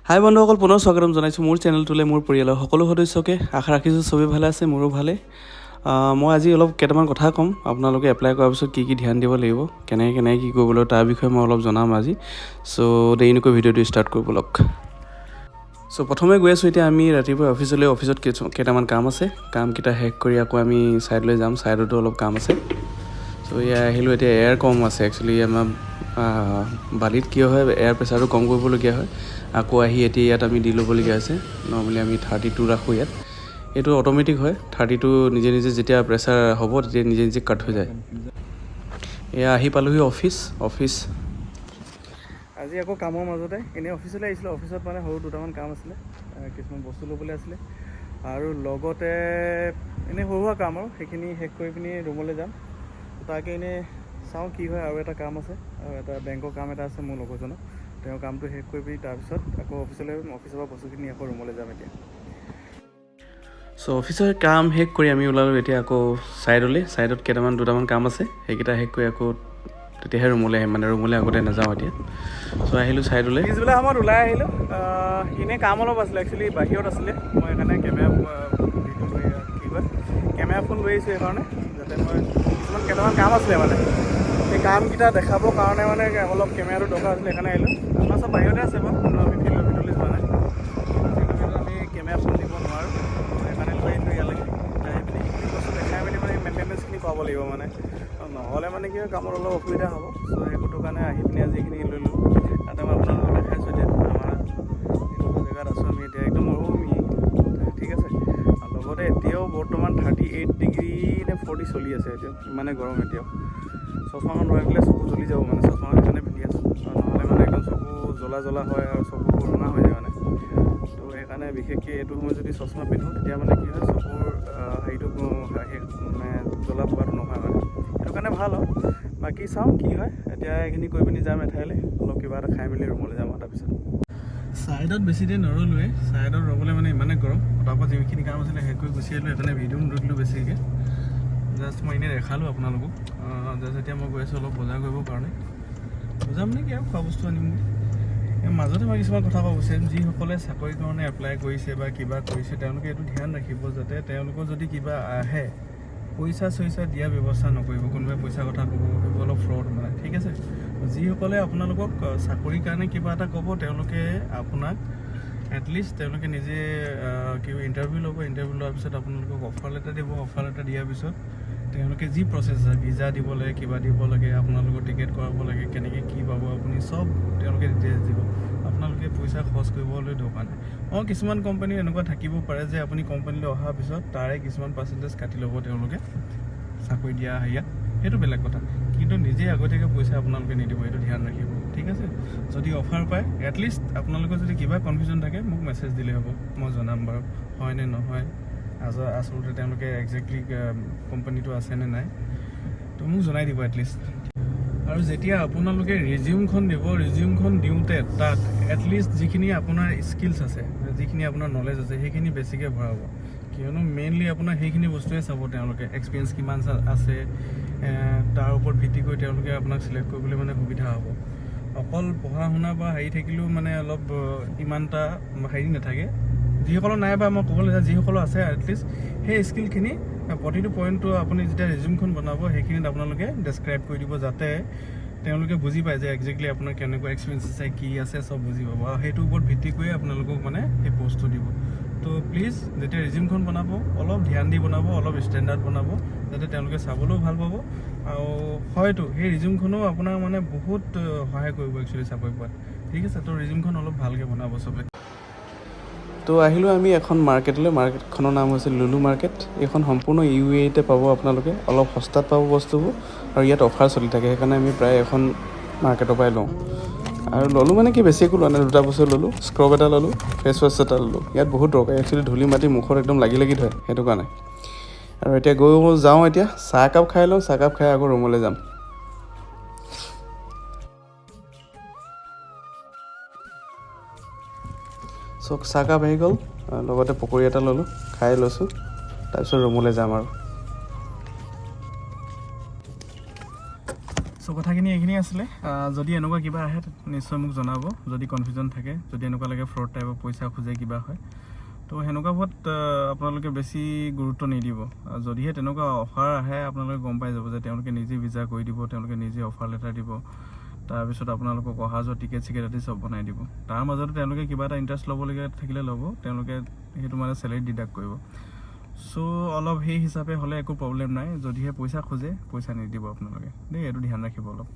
হাই বন্ধুসকল, পুনৰ স্বাগতম জনাইছোঁ মোৰ চেনেলটোলৈ। মোৰ পৰিয়ালৰ সকলো সদস্যকে আশা ৰাখিছোঁ চবেই ভালে আছে, মোৰো ভালে। মই আজি অলপ কেইটামান কথা ক'ম, আপোনালোকে এপ্লাই কৰাৰ পিছত কি কি ধ্যান দিব লাগিব, কেনেকৈ কেনেকৈ কি কৰিব লাগিব, তাৰ বিষয়ে মই অলপ জনাম আজি। চ' দেৰি নকৰি ভিডিঅ'টো ষ্টাৰ্ট কৰিব লওক। চ' প্ৰথমে গৈ আছোঁ এতিয়া আমি ৰাতিপুৱা অফিচলৈ। অফিচত কেইটামান কাম আছে, কামকেইটা শেষ কৰি আকৌ আমি ছাইডলৈ যাম। ছাইডতো অলপ কাম আছে। চ' এয়া আহিলোঁ। এতিয়া এয়াৰ কম আছে। একচুৱেলি আমাৰ বালিত কিয় হয়, এয়াৰ প্ৰেছাৰটো কম কৰিবলগীয়া হয়। আকৌ আহি এতিয়া ইয়াত আমি দি ল'বলগীয়া হৈছে। নৰ্মেলি আমি 32 ৰাখোঁ ইয়াত। এইটো অট'মেটিক হয়, 32 নিজে নিজে যেতিয়া প্ৰেছাৰ হ'ব, তেতিয়া নিজে নিজে কাট হৈ যায়। এয়া আহি পালোহি অফিচ। অফিচ আজি আকৌ কামৰ মাজতে এনেই অফিচলৈ আহিছিলোঁ। অফিচত মানে সৰু দুটামান কাম আছিলে, কিছুমান বস্তু ল'বলৈ আছিলে আৰু লগতে এনেই সৰু সুৰা কাম, আৰু সেইখিনি শেষ কৰি পিনি ৰুমলৈ যাম। তাকে এনেই চাওঁ কি হয়। আৰু এটা কাম আছে, আৰু এটা বেংকৰ কাম এটা আছে মোৰ লগৰজনৰ। তেওঁৰ কামটো শেষ কৰি পিনি তাৰপিছত আকৌ অফিচলৈ আহিম। অফিচৰ পৰা বস্তুখিনি আকৌ ৰুমলৈ যাম এতিয়া। চ' অফিচৰ কাম শেষ কৰি আমি ওলালোঁ এতিয়া আকৌ ছাইডলৈ। ছাইডত কেইটামান দুটামান কাম আছে, সেইকেইটা শেষ কৰি আকৌ তেতিয়াহে ৰুমলৈ আহিম। মানে ৰুমলৈ আগতে নাযাওঁ এতিয়া। চ' আহিলোঁ ছাইডলৈ। পিছবেলা সময়ত ওলাই আহিলোঁ। এনেই কাম অলপ আছিলে, একচুৱেলি বাহিৰত আছিলে। মই সেইকাৰণে কেমেৰা ভিডিঅ' লৈ, কি কয়, কেমেৰা ফোন লৈ আহিছোঁ সেইকাৰণে, যাতে মই কিছুমান কেইটামান কাম আছিলে, মানে সেই কামকেইটা দেখাবৰ কাৰণে মানে অলপ কেমেৰাটো দৰকাৰ আছিলে, সেইকাৰণে আহিলোঁ। আমাৰ চব বাহিৰতে আছে বাৰু, কিন্তু আমি ফিল্ডৰ ভিতৰলৈ যোৱা নাই। ফিল্ডৰ ভিতৰত আমি কেমেৰা ফোন দিব নোৱাৰোঁ, সেইকাৰণে লৈ আহিলোঁ ইয়ালৈকে। আহি পিনি সেইখিনি বস্তু দেখাই মেলি মানে মেইনটেনেঞ্চখিনি কৰাব লাগিব। মানে নহ'লে মানে কি হয়, কামত অলপ অসুবিধা হ'ব। চ' সেইটো কাৰণে আহি পিনি আজি এইখিনি লৈ ল'লোঁ। তাতে মই আপোনালোকক দেখাইছোঁ। এতিয়া আমাৰ এনেকুৱা জেগাত আছোঁ আমি এতিয়া, একদম মৰুভূমি, ঠিক আছে। আৰু লগতে এতিয়াও বৰ্তমান 38 ডিগ্ৰী নে 40 চলি আছে এতিয়া। ইমানে গৰম এতিয়াও। চশমাখন লগাই দিলে চকু জ্বলি যাব। মানে চশমাখন সেইকাৰণে পিন্ধি আছোঁ আৰু নহ'লে মানে একদম চকু জ্বলা জ্বলা হয় আৰু চকুবোৰ ৰঙা হৈ যায় মানে। তো সেইকাৰণে বিশেষকৈ এইটো সময়ত যদি চশমা পিন্ধোঁ, তেতিয়া মানে কি হয়, চকুৰ হেৰিটো মানে জ্বলা পোৱাটো নহয় মানে, সেইটো কাৰণে ভাল আৰু। বাকী চাওঁ কি হয়। এতিয়া এইখিনি কৰি পিনি যাম এঠাইলৈ, অলপ কিবা এটা খাই মেলি ৰুমলৈ যাম আৰু তাৰপিছত। ছাইডত বেছি দেৰি নৰলোৱে। ছাইডত ৰ'বলৈ মানে ইমানেই গৰম। তাৰপৰা যিখিনি কাম আছিলে শেষ কৰি গুচি আহিলোঁ। সেইকাৰণে ভিডিঅ' নধৰিলোঁ বেছিকৈ, জাষ্ট মই এনেই দেখালোঁ আপোনালোকক। জাষ্ট এতিয়া মই গৈ আছোঁ অলপ বজাৰ কৰিবৰ কাৰণে। বজাৰ মানে কি আৰু, খোৱা বস্তু আনিমগৈ। এই মাজতে মই কিছুমান কথা ক'ব বিচাৰিম। যিসকলে চাকৰিৰ কাৰণে এপ্লাই কৰিছে বা কিবা কৰিছে, তেওঁলোকে এইটো ধ্যান ৰাখিব যাতে তেওঁলোকৰ যদি কিবা আহে, পইচা চইচা দিয়া ব্যৱস্থা নকৰিব। কোনোবাই পইচা কথা ক'ব, সেইবোৰ অলপ ফ্ৰড মানে, ঠিক আছে। যিসকলে আপোনালোকক চাকৰিৰ কাৰণে কিবা এটা ক'ব, তেওঁলোকে আপোনাক এটলিষ্ট তেওঁলোকে নিজে কিবা ইণ্টাৰভিউ ল'ব। ইণ্টাৰভিউ লোৱাৰ পিছত আপোনালোকক অফাৰ লেটাৰ দিব। অফাৰ লেটাৰ দিয়াৰ পিছত তেওঁলোকে যি প্ৰচেছ আছে, ভিজা দিব লাগে, কিবা দিব লাগে, আপোনালোকৰ টিকেট কৰাব লাগে, কেনেকৈ কি পাব আপুনি, চব তেওঁলোকে ডিটেইলছ দিব। আপোনালোকে পইচা খৰচ কৰিবলৈ দৰকাৰ নাই। অঁ, কিছুমান কোম্পানী এনেকুৱা থাকিব পাৰে যে আপুনি কোম্পানীলৈ অহাৰ পিছত তাৰে কিছুমান পাৰ্চেণ্টেজ কাটি ল'ব তেওঁলোকে চাকৰি দিয়া হেৰিয়াত, সেইটো বেলেগ কথা। কিন্তু নিজে আগতীয়াকৈ পইচা আপোনালোকে নিদিব, এইটো ধ্যান ৰাখিব, ঠিক আছে। যদি অফাৰ পায়, এটলিষ্ট আপোনালোকৰ যদি কিবা কনফিউজন থাকে, মোক মেছেজ দিলেই হ'ব, মই জনাম বাৰু হয় নে নহয়, আচলতে তেওঁলোকে একজেক্টলি কোম্পানীটো আছে নে নাই। তো মোক জনাই দিব এটলিষ্ট। আৰু যেতিয়া আপোনালোকে ৰিজিউমখন দিব, ৰিজিউমখন দিওঁতে তাত এটলিষ্ট যিখিনি আপোনাৰ স্কিলছ আছে, যিখিনি আপোনাৰ নলেজ আছে, সেইখিনি বেছিকৈ ভৰাব। কিয়নো মেইনলি আপোনাৰ সেইখিনি বস্তুৱে চাব তেওঁলোকে। এক্সপিৰিয়েঞ্চ কিমান আছে, তাৰ ওপৰত ভিত্তি কৰি তেওঁলোকে আপোনাক চিলেক্ট কৰিবলৈ মানে সুবিধা হ'ব। অকল পঢ়া শুনা বা হেৰি থাকিলেও মানে অলপ ইমান এটা হেৰি নাথাকে। যিসকলৰ নাই বা মই ক'বলৈ যাওঁ, যিসকলৰ আছে, এটলিষ্ট সেই স্কিলখিনি প্ৰতিটো পইণ্টটো আপুনি যেতিয়া ৰিজিউমখন বনাব, সেইখিনিত আপোনালোকে ডেছক্ৰাইব কৰি দিব, যাতে তেওঁলোকে বুজি পায় যে একজেক্টলি আপোনাৰ কেনেকুৱা এক্সপিৰিয়েঞ্চ আছে, কি আছে, চব বুজি পাব। আৰু সেইটোৰ ওপৰত ভিত্তি কৰিয়ে আপোনালোকক মানে সেই পষ্টটো দিব। তো প্লিজ যেতিয়া ৰিজিউমখন বনাব, অলপ ধ্যান দি বনাব, অলপ ষ্টেণ্ডাৰ্ড বনাব, যাতে তেওঁলোকে চাবলৈও ভাল পাব। আৰু হয়তো সেই ৰিজিউমখনো আপোনাৰ মানে বহুত সহায় কৰিব একচুৱেলি চাকৰি পোৱাত, ঠিক আছে। তো ৰিজিউমখন অলপ ভালকৈ বনাব চবে। তো আহিলোঁ আমি এখন মাৰ্কেটলৈ। মাৰ্কেটখনৰ নাম হৈছে লুলু মাৰ্কেট। এইখন সম্পূৰ্ণ ইউ এ ইতে পাব আপোনালোকে, অলপ সস্তাত পাব বস্তুবোৰ আৰু ইয়াত অফাৰ চলি থাকে। সেইকাৰণে আমি প্ৰায় এখন মাৰ্কেটৰ পৰাই লওঁ। আৰু ল'লোঁ মানে কি, বেছি একো লোৱা নাই, দুটা বস্তু ল'লোঁ। স্ক্ৰব এটা ল'লোঁ, ফেচ ৱাছ এটা ল'লোঁ। ইয়াত বহুত দৰকাৰ একচুৱেলি, ধূলি মাটি মুখত একদম লাগি লাগি ধৰে, সেইটো কাৰণে। আৰু এতিয়া গৈ যাওঁ, এতিয়া চাহ একাপ খাই লওঁ। চাহকাপ খাই আকৌ ৰুমলৈ যাম। চ' চাহকাপ আহি গ'ল, লগতে পকৰি এটা ল'লোঁ, খাই লৈছোঁ। তাৰপিছত ৰুমলৈ যাম আৰু। চ' কথাখিনি এইখিনি আছিলে। যদি এনেকুৱা কিবা আহে, নিশ্চয় মোক জনাব। যদি কনফিউজন থাকে, যদি এনেকুৱা লাগে ফ্ৰড টাইপৰ পইচা খোজে, কিবা হয়, তো সেনেকুৱাবোৰত আপোনালোকে বেছি গুৰুত্ব নিদিব। যদিহে তেনেকুৱা অফাৰ আহে, আপোনালোকে গম পাই যাব যে তেওঁলোকে নিজে ভিজা কৰি দিব, তেওঁলোকে নিজে অফাৰ লেটাৰ দিব, তাৰপিছত আপোনালোকক অহা যোৱা টিকেট চিকেট আদি চব বনাই দিব। তাৰ মাজতে তেওঁলোকে কিবা এটা ইণ্টাৰেষ্ট ল'বলগীয়া থাকিলে ল'ব, তেওঁলোকে সেইটো মানে চেলেৰি ডিডাক্ট কৰিব। চ' অলপ সেই হিচাপে হ'লে একো প্ৰব্লেম নাই। যদিহে পইচা খোজে, পইচা নিদিব আপোনালোকে দেই, এইটো ধ্যান ৰাখিব অলপ।